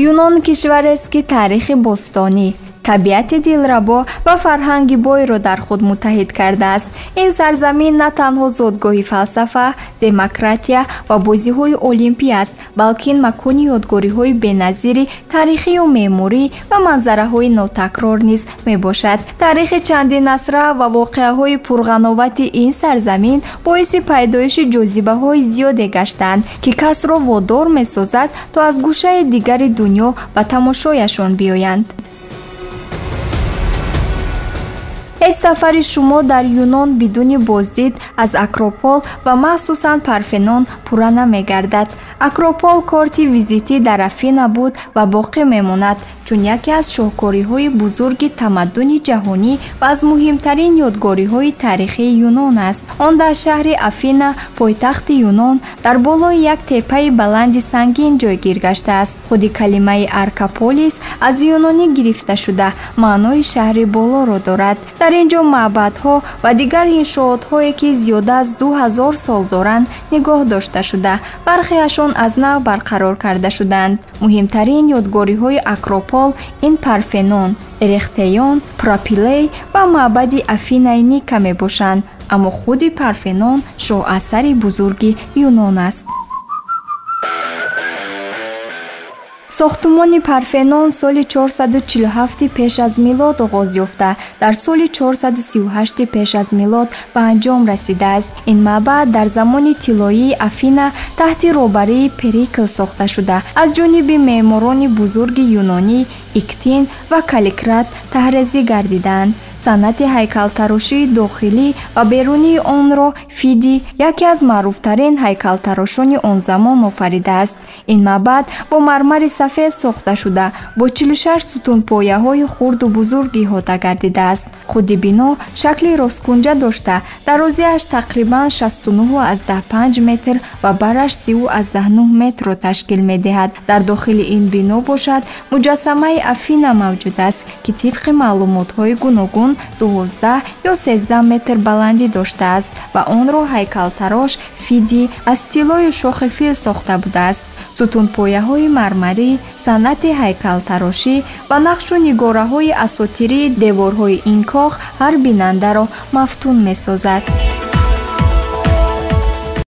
Юнон кишварест, ки таърихи бостонӣ, табиати дилрабо ва фарҳанги бойро дар худ муттаҳид кардааст. Ин сарзамин на танҳо зодгоҳи фалсафа, демократия ва бозиҳои олимпӣ аст, балки ин макони ёдгориҳои беназири таърихию меъморӣ ва манзараҳои нотакрор низ мебошад. Таърихи чандинасра ва воқеаҳои пурғановати ин сарзамин боиси пайдоиши ҷозибаҳои зиёде гаштанд, ки касро водор месозад, то аз гӯшаи дигари дунё ба тамошояшон биёянд. Ҳеҷ сафари шумо дар Юнон бидуни боздид аз Акропол ва махсусан Парфенон пурра намегардад. Акропол корти визитӣ дар Афина буд ва боқӣ мемонад, чун яке аз шоҳкориҳои бузурги тамаддуни ҷаҳонӣ ва аз муҳимтарин ёдгориҳои таърихии Юнон аст. Он дар шаҳри Афина, пойтахти Юнон, дар болои як теппаи баланди сангин ҷойгир гаштааст. Худи калимаи Аркаполис аз юнонӣ гирифта шуда, маънои шаҳри болоро дорад. Дар ин ҷо маъбадҳо ва дигар иншоотҳое, ки зиёда аз 2000 сол доранд, нигоҳ дошта шуда, бархеашон аз нав барқарор карда шуданд. Муҳимтарин ёдгориҳои Акропол ин Парфенон, Эрехтеон, Пропилей ва маъбади Афинаи Ника мебошанд, аммо худи Парфенон шоҳасари бузурги Юнон аст. Сохтумони Парфенон соли 447 пеш аз милод оғоз ёфта, дар соли 438 пеш аз милод ба анҷом расидааст. Ин маъбад дар замони тиллоии Афина таҳти роҳбарии Перикл сохта шуда, аз ҷониби меъморони бузурги юнонӣ Иктин ва Каликрат таҳрезӣ гардиданд. Санъати ҳайкалтарошии дохилӣ ва берунии онро Фиди, яке аз маъруфтарин ҳайкалтарошони он замон, офаридааст. Ин маъбад бо мармари сафед сохта шуда, бо 46 сутунпояҳои хурду бузург иҳота гардидааст. Худи бино шакли росткунҷа дошта, дарозиаш тақрибан 69,5 метр ва бараш 30,9 метрро ташкил медиҳад. Дар дохили ин бино бошад, муҷассамаи Афина мавҷуд аст, ки тибқи маълумотҳои гуногун 12 ё 13 метр баландӣ доштааст ва онро ҳайкалтарош Фиди аз тиллою шохи фил сохта будааст. Сутунпояҳои мармарӣ, санъати ҳайкалтарошӣ ва нақшу нигораҳои асотирии деворҳои ин кох ҳар бинандаро мафтун месозад.